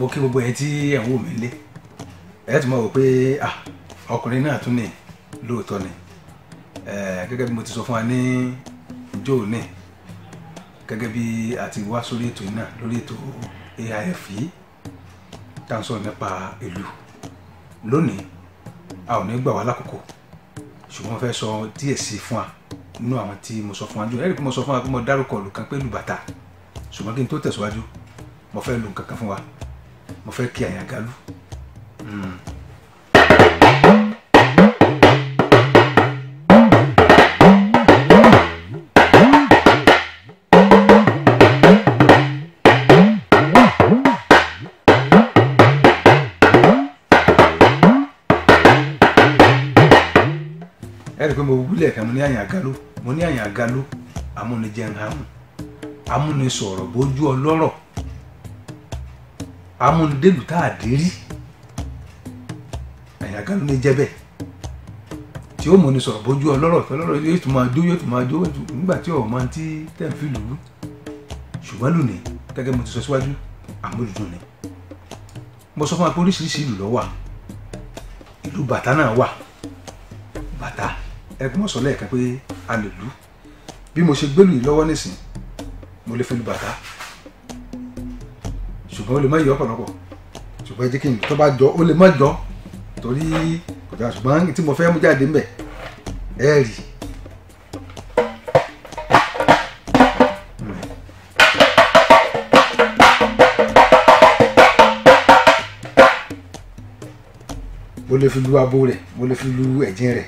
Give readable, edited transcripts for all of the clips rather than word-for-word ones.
Mo kí gbogbo ẹ tí ẹ̀ ń wò mí lé. Ẹ ti mọ̀ wò pé ọkùnrin náà tún ní lóòótọ́ ni. Gẹ́gẹ́ bí mo ti sọ fún wa ní ìjọ́ òní, gẹ́gẹ́ bí a ti wá sórí ètò yìí náà lórí ètò AIF yìí tá à ń sọ̀rọ̀ nípa ìlú. Lónìí a ò ní gbà wá lákòókò, ṣùgbọ́n mo fẹ́ sọ díẹ̀ sí fún wa nínú àwọn tí mo sọ fún wa jù. Ẹ rí i pé mo sọ fún wa pé mo dárúkọ ìlú kan pé ìlú bàtà, ṣùgbọ́n kí n tó tẹ̀síwájú mo fẹ́ lu nǹkan kan fún wa. Mo fẹ́ kí Àyàngalú. Ẹ rí i pé mo wúlẹ̀ kan, mo ní Àyàngalú, mo ní Àyàngalú amúnijẹun amúnisọ̀rọ̀ bójú ọlọ́rọ̀ amúnidélù tá a dé rí. Àyàngalú ní jẹ́ bẹ́ẹ̀ tí ó múni sọ̀rọ̀ bójú ọlọ́rọ̀ tọ́lọ́rọ̀ yóò tún máa jó, yóò tún máa jó nígbà tí ọ̀ máa ti tẹ̀ ń fi lù ú. Ṣùgbọ́n lónìí gẹ́gẹ́ mo ti sọ síwájú, àmúlùdùn ni. Mo sọ fún wa pé oríṣiríṣi ìlú ló wà. Ìlú bàtà náà wà. Bàtà ẹ kí wọ́n sọ lẹ́ẹ̀kan pé a lè lù. Bí mo ṣe gbélù yìí lọ́wọ́ nísìn, mo lè fi lu bàtà, ṣùgbọ́n ó lè má yọ ọ̀pọ̀lọpọ̀. Ṣùgbọ́n ẹ jẹ́ kí n tó bá jọ, ó lè má jọ torí kò dáa, ṣùgbọ́n tí mo fẹ́ mú jáde ńbẹ̀ ẹ rí. Mo lè fi lu abo rẹ̀, mo lè fi lu ẹ̀jìn rẹ̀.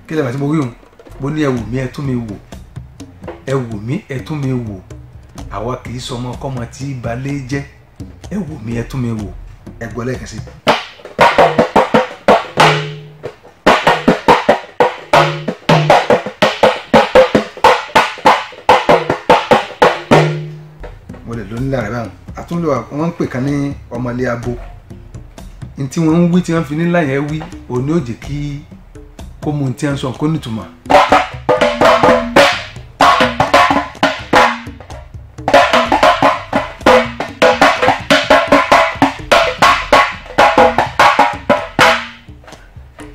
Kí lè bàtí mo wí hùn? Mo ní ẹ wò mí, ẹ tún mi wò, ẹ wò mí, ẹ tún mi wò, àwa kì í sọmọ kọ́mọ tí balẹ̀ jẹ́. Ẹ wò mí, ẹ tún mi wò. Ẹ gbọ́ lẹ́ẹ̀kan sí. Mo lè lóní lára báwọn àtúndò wọn ń pè kan ní ọmọlé abo. Ní tí wọ́n ń wí tí wọ́n fi nílá yẹn wí, òní ò jẹ́ kí kó mu tí a ń sọ kó nítumọ̀.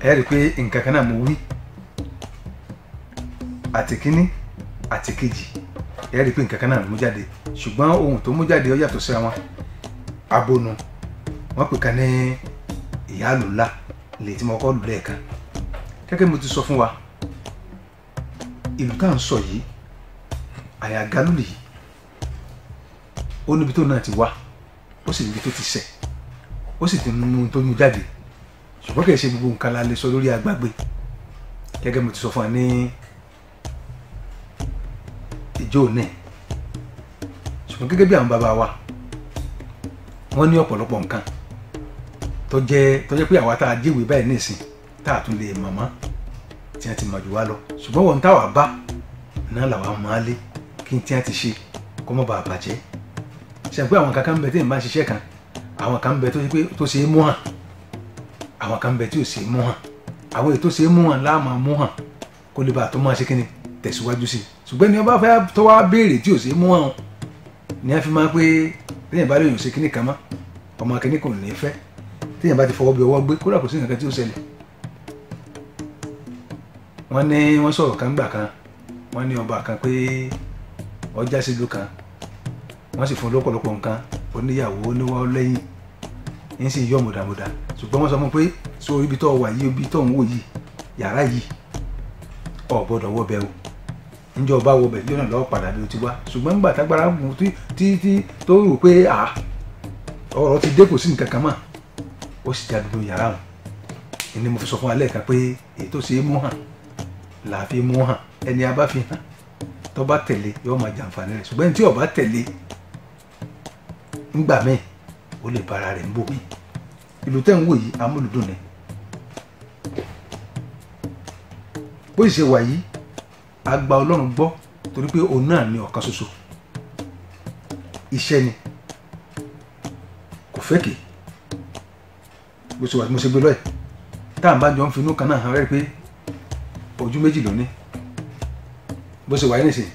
Ẹ rí i pé nǹkan kan náà mo wí, àti kínní àti kejì, ẹ rí i pé nǹkan kan náà mú jáde, ṣùgbọ́n ohun tó mú jáde ó yàtọ̀ síra wọn. Abonu wọ́n pè kan ní ìyáàlú ńlá lè tí mo kọ́ lù lẹ́ẹ̀kan. Gẹ́gẹ́ mo ti sọ fún wa, ìlú tá à ń sọ yìí, Àyàngalú yìí, ó níbi tó náà ti wá, ó sì níbi tó ti ṣẹ̀, ó sì ti mú tó mú jáde. Ṣùgbọ́n kì í ṣe gbogbo nǹkan la lè sọ lórí agbágbé. Gẹ́gẹ́ mo ti sọ fún wa ní ìjọ òní. Ṣùgbọ́n gẹ́gẹ́ bí àwọn bàbá wa, wọ́n ní ọ̀pọ̀lọpọ̀ nǹkan tó jẹ́ pé àwa tá a jíwèé báyìí nísìn tá a tún lè mọ̀ mọ́ tí wọ́n ti mọ̀ jù wá lọ. Ṣùgbọ́n wọn táwa bá náà làwa máa lé kí n tí wọ́n ti ṣe kó mọ́ bàa bàjẹ́. Ṣe pé àwọn kankan ń bẹ tí èèyàn bá ń ṣiṣẹ́ kan, àwọn kan ń bẹ tó ṣe é mú hàn, àwọn kan ń bẹ tí ò ṣe é mú hàn. Àwọn èyí tó ṣe é mú hàn láà máa mú hàn kó lè bàa tó máa ṣe kíni tẹ̀síwájú sí i. Ṣùgbọ́n ní ọba fẹ́ tó wá béèrè tí ò ṣe é mú hàn ni a fi máa pé téèyàn bá lóyún ṣe kíní kan mọ́, ọmọ kíní kò ní fẹ́. Téèyàn bá ti fọwọ́ bí ọwọ́ gbé, kódà kò sí nǹkan tí ó ṣẹlẹ̀. Wọ́n ní wọ́n sọ̀rọ̀ kan gbà kan, wọ́n ní ọba kan pé ọjà sílùú kan, wọ́n sì fún lọ́pọ̀lọpọ̀ nǹkan, oníyàwó oníwà lẹ́yìn, ń sì yọ mọ̀dàmọ̀dà. Ṣùgbọ́n wọ́n sọ fún un pé so ibi tó wà yìí, ibi tó ń wò yìí, yàrá yìí, ò gbọ́dọ̀ wọ bẹ̀ o. Ǹjẹ́ ọba wọ bẹ̀ yóò náà lọ́ọ́ padà bí o ti wá. Ṣùgbọ́n nígbà tágbára gùn tí tó rò pé ọ̀rọ̀ ti dé, kò sí nǹkan kan mọ́, ó sì jáde nínú yàrá wọn. Ni mo fi sọ fún wa lẹ́ẹ̀kan pé èyí tó ṣe é mú hàn là á fi mú hàn. Ẹni a bá fi hàn tó bá tẹ̀lé yóò máa jàǹfààní rẹ̀. Ṣùgbọ́n ẹni tí ó bá tẹ̀lé ńgbà míì ó lè bára rẹ̀ ń bò mí. Ìlú tẹ́ ń wò yìí amúlùdùn ni. Bó ṣe wà yìí, A gba Ọlọ́run gbọ́ torí pé òun náà ni ọ̀kan ṣoṣo. Iṣẹ́ ni, kò fẹ́kì bó ṣe wà tí mo ṣe gbé lọ́ẹ̀ tá à ń bá jọ ń finú kan náà hàn rẹ́ pé ojú méjì ló ní. Bó ṣe wà yín nìsín,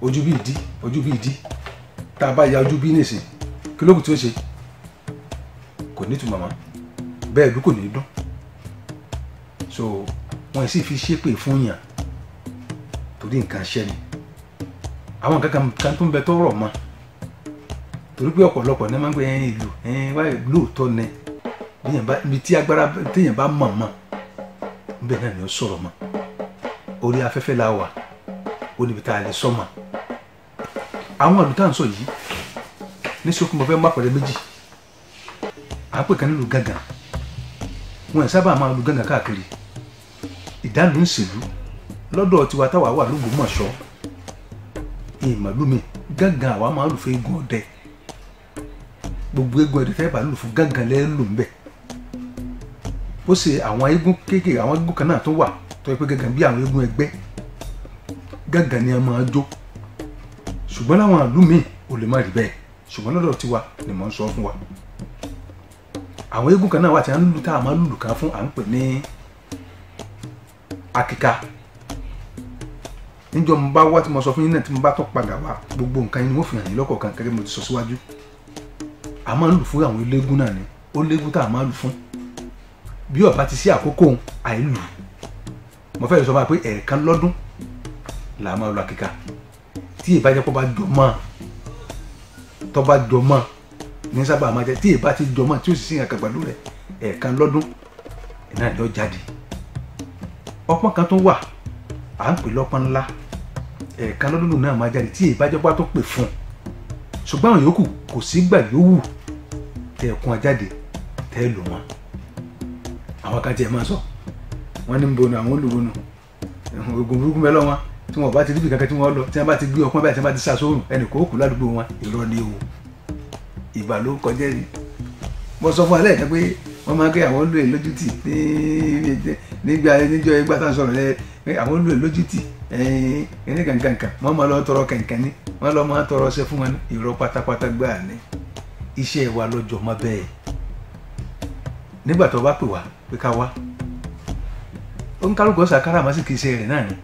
ojú bí ìdí, ojú bí ìdí, tá a bá ya ojú bí nìsín, kí lóògùn tí ó ṣe kò ní ìtumọ̀ mọ́, bẹ́ẹ̀ bí kò ní dún. So wọ́n sì fi ṣépè fún yàn torí nǹkan ṣẹ́ ni. Àwọn nǹkan kan tó ń bẹ tó rọ̀ mọ́, torí pé ọ̀pọ̀lọpọ̀ ní máa ń pè é ìlú wáyé lóòótọ́ ni. Ibi tí agbára téèyàn bá mọ̀ mọ́ níbẹ̀ náà ni ó sọ̀rọ̀ mọ́. Orí afẹ́fẹ́ la wà, ó níbi tá a lè sọ mọ́. Àwọn ìlú tá à ń sọ yìí ní sókè, mo fẹ́ mú àpẹẹrẹ méjì. À ń pè kan nílùú gángan. Wọn sábà máa lu gángan káàkiri. Ìdánù ń ṣèlú lọ́dọ̀ tiwa táwa wà l'Ógbómọ̀ṣọ́, ìmọ̀lú mi gángan àwa máa lù fún eégún ọdẹ. Gbogbo eégún ọdẹ tẹ́ bá lù fún gángan lẹ́ lù ń bẹ̀. Ó ṣe àwọn eégún kéékèèké, àwọn eégún kan náà tó wà tó yẹ pé gángan bí àwọn eégún ẹgbẹ́ gángan ni a máa jó. Ṣùgbọ́n láwọn ìlú míì ò lè má rí bẹ́ẹ̀, ṣùgbọ́n lọ́dọ̀ tiwa ni mò ń sọ fún wa. Àwọn eégún kan náà wà tí a ń lù tá a máa lùlù kan fún, à ń pè ní akíka. Níjọ́ mo bá wá tí mo sọ fún yín náà, tí mo bá tún padà wá, gbogbo nǹkan yín ni wọ́n fi hàn yín lọ́kọ̀ọ̀kan gẹ́gẹ́ bí mo ti sọ síwájú. A máa ń lù fún àwọn eléégún náà ni, ó léégún tá a máa lù fún. Bí ó bá ti sí àkókò òun, àìlù. Mo fẹ́ sọ fún wa pé ẹ̀ẹ̀kan lọ́dún là máa lu akíka. Tí ìbá jẹ́ pé ó bá jọ mọ́, tó bá jọ mọ́ ní sábà máa jẹ́, tí ìbá ti jọ mọ́ tí ó sì sí nǹkan pẹ̀lú rẹ̀, ẹ̀ẹ̀kan lọ́dún náà ni ó jáde. Ọpọ́n kan tó wà, à ń pè lọ́pọ́n ńlá, ẹ̀ẹ̀kan lọ́dún náà máa jáde tí ìbá jẹ́ pé ó tó pè fún un. Ṣùgbọ́n àwọn yòókù kò sígbà yòówù tẹ ẹ̀kún ajáde tẹ́ lò wọ́n. Àwọn kan tiẹ̀ máa sọ, wọ́n ní ń bonu àwọn olùbonu ogun burúkú mẹ́lọ́ wọn tí wọ́n bá ti ríbi kankan tí wọ́n lọ, tí wọ́n bá ti gbé ọpọ́n báyìí, tí wọ́n bá ti sá sóòrùn, ẹnì kò kú ládùúgbò wọn. Irọ́ ni o, ìgbà ló kọjá ni. Mo sọ fún alẹ́ kan pé wọ́n máa ń pé àwọn olóyè lójútì nígbà níjọ́ ìgbà tá à ń sọ̀rọ̀ lẹ́ àwọn olóyè lójútì ẹni kankankan, wọ́n máa lọ tọrọ kẹ̀kẹ́ ni, wọ́n lọ máa tọrọ ọṣẹ fún wọn. Irọ́ pátápátá gbáà ni. Iṣẹ́ wa lọ́jọ́ mọ́ bẹ́ẹ̀. Nígbà tó bá pè wá pé ká wá, ó ń kálukú ọ̀sà káràmásìkì iṣẹ́ rẹ̀ náà ni.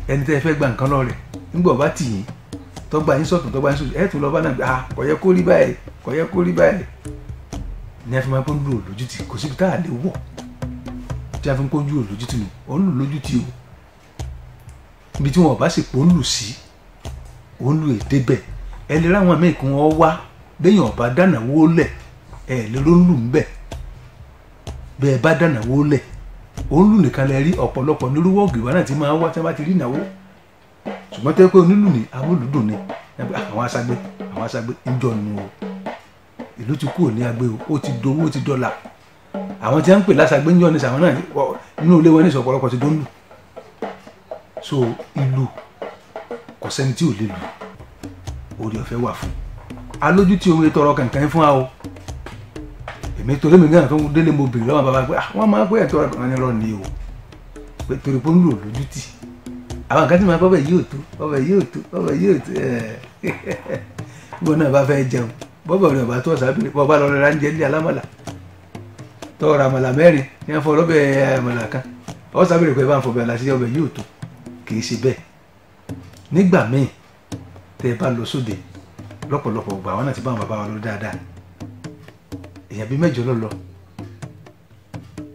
Ẹni tẹ́ ẹ fẹ́ gba nǹkan lọ rẹ̀ nígbà ọba tì yín, tó gba yín sọ̀tún, tó gba yín sọ̀tún, ẹ̀ tún lọ bá náà gbé, ah, kò yẹ kó rí báyìí, kò yẹ kó rí báyìí. Ní a fi máa ń lò lójútì, kò síbi tá a lè wọ̀ tí a fi ń kó lò lójútì nù, ó ń lò lójútì o. Ibi tí wọn ò bá sì pò ń lù sí, ó ń lù èdè bẹ̀. Ẹ lè ráwọn míì kí wọ́n wá, béèyàn ọba dáná wó lẹ̀, ẹ lè ló ń lù ń bẹ̀. Bẹ́ẹ̀ bá dáná wó lẹ̀, ó ń lù nìkan lẹ rí ọ̀pọ̀lọpọ̀ nírúwọ́ ògìwá náà tí máa ń wá tí wọ́n bá ti rí ìnáwó. Ṣùgbọ́n tẹ́ pé onílù ni amúlùdùn ni, àwọn aṣágbé, àwọn aṣágbé ń jọ nu o. Ìlú ti kúrò ní agbé o, ó ti dowó, ó ti dọ́là. Àwọn tí wọ́n ń pè láṣágbé ń jọ ní sàwọn náà nínú ilé wọn ní ìsọ̀pọ̀lọpọ̀ ti dún lù. So ìlú kò sẹ́ni tí ò lè lù, orí ọ̀fẹ́ wà fún. Alójú tí omi tọrọ kankan fún wa o. Èmi torí mi náà tó ń délé mo bèrè lọ́wọ́ bàbá pé wọ́n máa ń pè é tọrọ kankan ní irọ́ ni o. Pé torí pé ó ń lò lójú tì. Àwọn kan tí màá bọ́bẹ̀ yóò tó, bọ́bẹ̀ yóò tó, bọ́bẹ̀ yóò tó. Bí wọn náà bá fẹ́ jẹun, bọ́bẹ̀ rẹ̀ bá tó ọ̀sán bèrè, bọ́ bá lọ rẹ̀ ránjẹ ní alámọ̀là. Tọrọ àmàlà mẹ́rin ní wọ́n fọ ọlọ́bẹ̀ àmàlà kan. Ọ̀sán bèrè pé bá ń fọbẹ̀ àlà sí ọbẹ̀ yóò tó. Kì í ṣe bẹ́ẹ̀. Nígbà míì tẹ́ ẹ bá lọ sóde lọ́pọ̀lọpọ̀ gbà, àwọn náà ti bá àwọn bàbá wa lọ dáadáa. Èèyàn bíi mẹ́jọ ló lọ.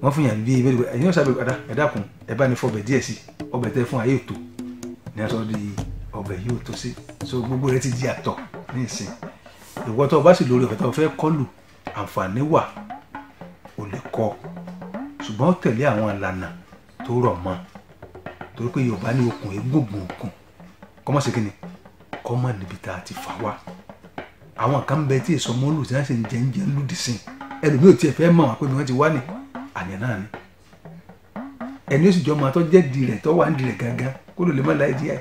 Wọ́n fún yàn bíi mẹ́jọ, ẹ̀yin ọ̀sán bèrè padà, ẹ dákun, ẹ bá ní fọbẹ̀ díẹ̀ sí, ọbẹ̀ tẹ́ fún ayé ò tó. Ní aṣọ di ọbẹ̀ yóò tó sí. So gbogbo rẹ ti di àtọ̀ ní ìsìn. Ìwọ tó o bá sì lórí ọ̀fẹ́ tó o fẹ́ kọlù, àǹfààní wà, o lè kọ. Ṣùgbọ́n tẹ̀lé àwọn ìlànà tó rọ̀ mọ́. Torí pé Yorùbá ní okùn egungun okùn. Kọ́mọ̀ sí kíni? Kọ́mọ̀ níbi tá a ti fà wá. Àwọn kan bẹ tí èso mọ́lù tí wọ́n sì ń jẹ ń jẹ ń lùdì sí. Ẹlòmíì ò tiẹ̀ fẹ́ mọ̀ wá pé bí wọ́n ti wá ní àyàn náà ni. Ẹni ó sì jọ máa tọ́ jẹ́ di rẹ̀ tọ́ wà ń di rẹ̀ gangan kó ló lè má láì díẹ̀.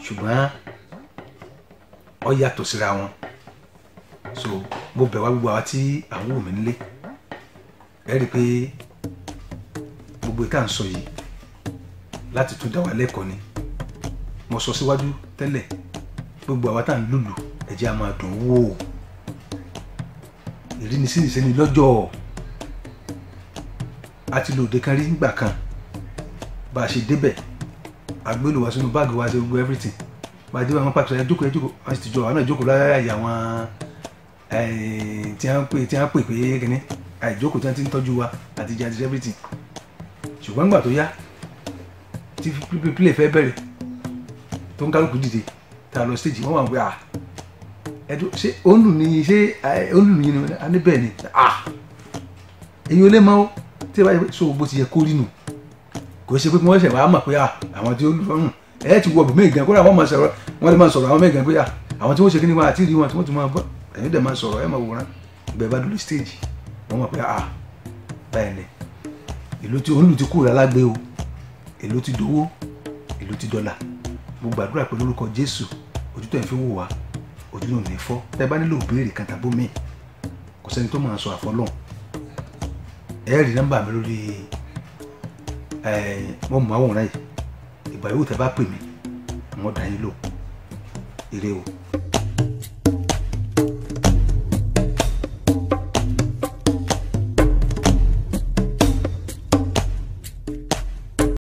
Ṣùgbọ́n ó yàtọ̀ síra wọn. So mo bẹ̀ wá gbogbo àwa tí à ń wò mí nílé. Ẹ rí i pé gbogbo ìta ń sọ yìí Láti tún dá wa lẹ́kọ̀ọ́ ni. Mo sọ síwájú tẹ́lẹ̀, gbogbo àwa tá à ń lùlù, ẹ jẹ́ á máa dùn wò. Ìrínisí nìṣe ni lọ́jọ́. A ti lòde kan rí nígbà kan, bá a ṣe débẹ̀, a gbé lù wá sínú báàgì wa, ṣe gbogbo everything. Bá a débẹ̀, àwọn pàṣẹ, "Ẹ jókòó, ẹ jókòó." Wọ́n sì ti jọ, àwọn náà jókòó láyà àwọn tí wọ́n pè pé kíní àìjókòó tí wọ́n ti ń tọ́jú wa àti jẹ àti everything. Ṣùgbọ́n nígbà tó yá tí play fẹ́ bẹ̀rẹ̀, tó ń kálukú dìde tá a lọ stage, wọ́n wà pé, "Ah, ẹdun, ṣé òǹlù ni? Ṣé òǹlù yìí ni?" A ní bẹ́ẹ̀ ni. "Ah, èyí ò lè mọ ó tí ẹ bá yẹ." So bó ti yẹ kó rí nù, kò ṣe pé wọ́n ṣẹ̀ wá mọ̀ pé ah, àwọn tí ó lù fún ẹ ti wọ bùnmí gan, kódà wọ́n máa sọ̀rọ̀, wọ́n lè máa sọ̀rọ̀ àwọn mẹ́gan pé ah, àwọn tí wọ́n ṣe kí ni wọn àti rí wọn tí wọ́n ti máa bọ́. Ẹ̀yin dẹ̀ máa sọ̀rọ̀, ẹ̀ máa wòran. Ìgbà ẹ bá dúró stage, wọ́n mọ̀ pé ah, báyìí ni ìlú tí òǹlù ti kúrò lálágbé o, ìlú ti dowó, ìlú ti dọ́là. Mo gbàdúrà pé lórúkọ Jésù, ojú tó ẹ̀ fi wò wá, ojú náà ní fọ́. Tẹ́ bá nílò ìbéèrè kan tàbí omi, kò sẹ́ni tó máa sọ àfọlọ́n. Ẹ rí nọ́mbà mi lórí ẹ mo mọ àwòrán yìí. Ìgbà yòówù tẹ́ bá pè mí, mo dá yín lò. Ire o.